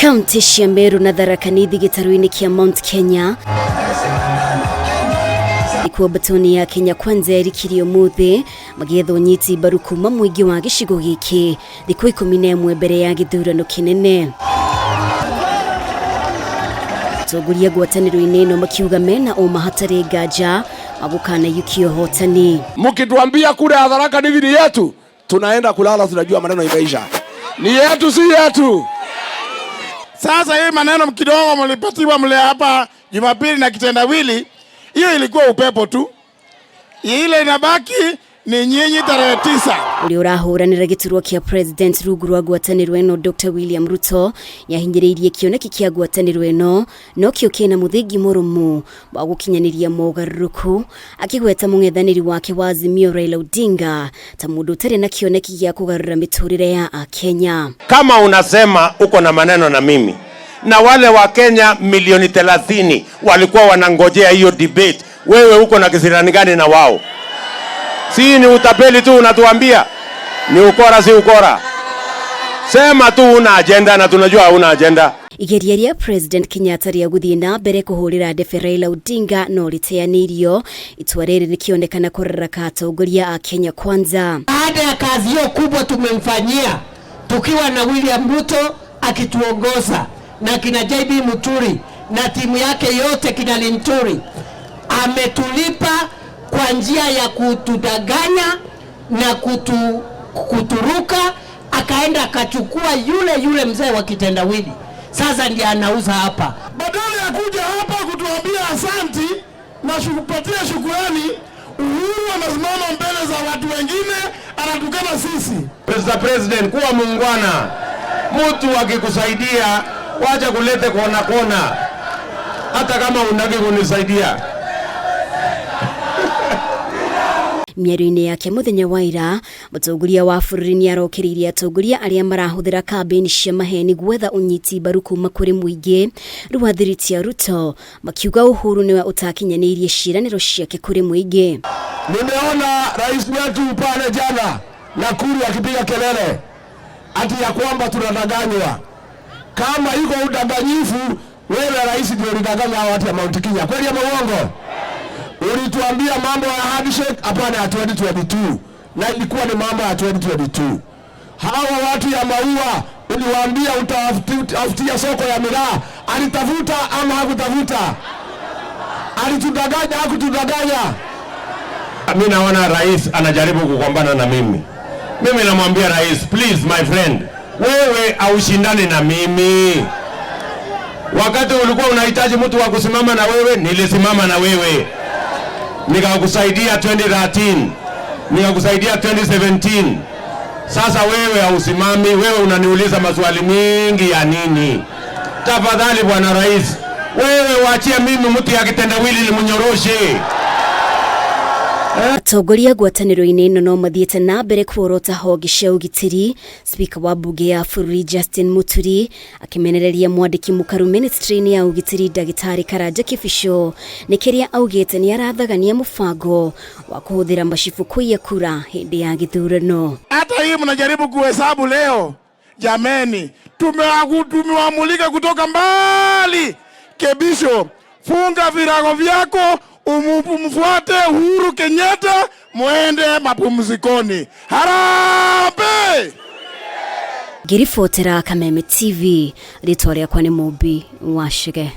Kaunti cia Meru na Tharaka Nithi gĩtarũ-inĩ kĩa Mount Kenya nĩkuo mbatoni ya Kenya Kwanza ĩrikirie ũmũthĩ magĩetha ũnyiti mbaru kuma mũingĩ wa gĩcigo gĩkĩ thikũ 11 mbere ya gĩthurano kĩnene. Atongoria ngwatanĩro-inĩ ĩno makiuga mena ũma hatarĩ nganja wa gũkanaiyũkia ũhotani. Mkituambia kura ya Tharaka Nithi ni yetu, tunaenda kulala tunajua maneno imeisha. Ni yetu si yetu. Sasa hii maneno kidogo mlipatiwa mle hapa Jumapili na kitendawili, hiyo ilikuwa upepo tu. Ile inabaki ni nyinyi tarehe 9. Ũrĩa ũrahũranĩra gĩturwa kĩa president rungu rwa ngwatanĩro ĩno Dr William Ruto nĩahinyĩrĩirie kĩoneki kĩa ngwatanĩro ĩno nokĩo kĩna mũthingi mũrũmu wa gũkinyanĩria mogarũrũku, akĩgweta mũng'ethanĩri wake wa Azimio Raila Odinga ta mũndũ ũtarĩ na kĩoneki gĩa kũgarũra mĩtũrĩre ya Akenya. Kama unasema uko na maneno na mimi na wale wa Kenya milioni 30 walikuwa wanangojea hiyo debate, wewe uko na kisirani gani na wao? Si ni utapeli tu unatuambia? Ni ukora, si ukora? Sema tu una agenda na tunajua una agenda. Igeria rĩa President Kenyatta rĩa gũthiĩ na mbere kũhũrĩra ndebe Raila Odinga no rĩteanĩirio. Itua rĩrĩ rĩkĩonekana kũraraka atongoria a Kenya Kwanza. Baada ya kazi hiyo kubwa tumemfanyia tukiwa na William Ruto akituongoza na kina JB Muturi na timu yake yote kina Linturi, ametulipa kwa njia ya kutudanganya na kuturuka, akaenda akachukua yule yule mzee wa kitendawili, sasa ndiye anauza hapa. Badala ya kuja hapa kutuambia asanti na kupatia shukurani, Uhuru anasimama mbele za watu wengine anatukana sisi. Mr. President, kuwa muungwana. Mtu akikusaidia wacha kulete kona kona, hata kama unaki kunisaidia. Mĩario-inĩ yake mũthenya wa ira, mũtongoria wa bũrũri nĩarokereirie atongoria arĩa marahũthĩra kambĩini cia maheni gwetha ũnyiti mbaru kuma kũrĩ mũingĩ rĩu Ruto, makiuga Uhuru nĩwe ũtakinyanĩirie ciĩranĩro ciake kũrĩ mũingĩ. Nimeona rais wetu pale jana Nakuru akipiga kelele ati ya kwamba tunadanganywa. Kama iko udanganyifu, wewe rais ndio ulidanganya hao watu ya Mount Kenya. Kweli ama uongo? Ulituambia mambo ya handshake hapana ya 2022 na ilikuwa ni mambo ya 2022. Hawa watu ya maua uliwaambia utafutia soko ya miraa, alitafuta ama hakutafuta? Alitudanganya hakutudanganya? Mimi naona rais anajaribu kugombana na mimi. Mimi namwambia rais, please my friend, wewe aushindane na mimi. Wakati ulikuwa unahitaji mtu wa kusimama na wewe, nilisimama na wewe. Nikakusaidia 2013, nikakusaidia 2017. Sasa wewe hausimami, wewe unaniuliza maswali mingi ya nini? Tafadhali bwana rais, wewe waachie mimi mtu ya kitendawili nimnyoroshe. Atongoria ngwatanĩro-inĩ ĩno no mathiĩte na mbere kuorota honge cia ũgitĩri. Spika wa mbunge ya bũrũri Justin Muturi akĩmenereria mwandĩki mũkaru ministry-inĩ ya ũgitĩri ndagĩtarĩ Karanja Kibicho nĩ kĩrĩa augĩte nĩ arathagania mũbango wa kũhũthĩra macibũ kũiya kura hĩndĩ ya gĩthurano. Hata hii mnajaribu kuhesabu leo, jameni, tumewamulika kutoka mbali. Kebisho, funga virago vyako umfuate Uhuru Kenyatta muende mapumzikoni. Harambee! Ngĩribotera Kameme TV, rĩtwa rĩakwa nĩ Mũmbi wa Chege.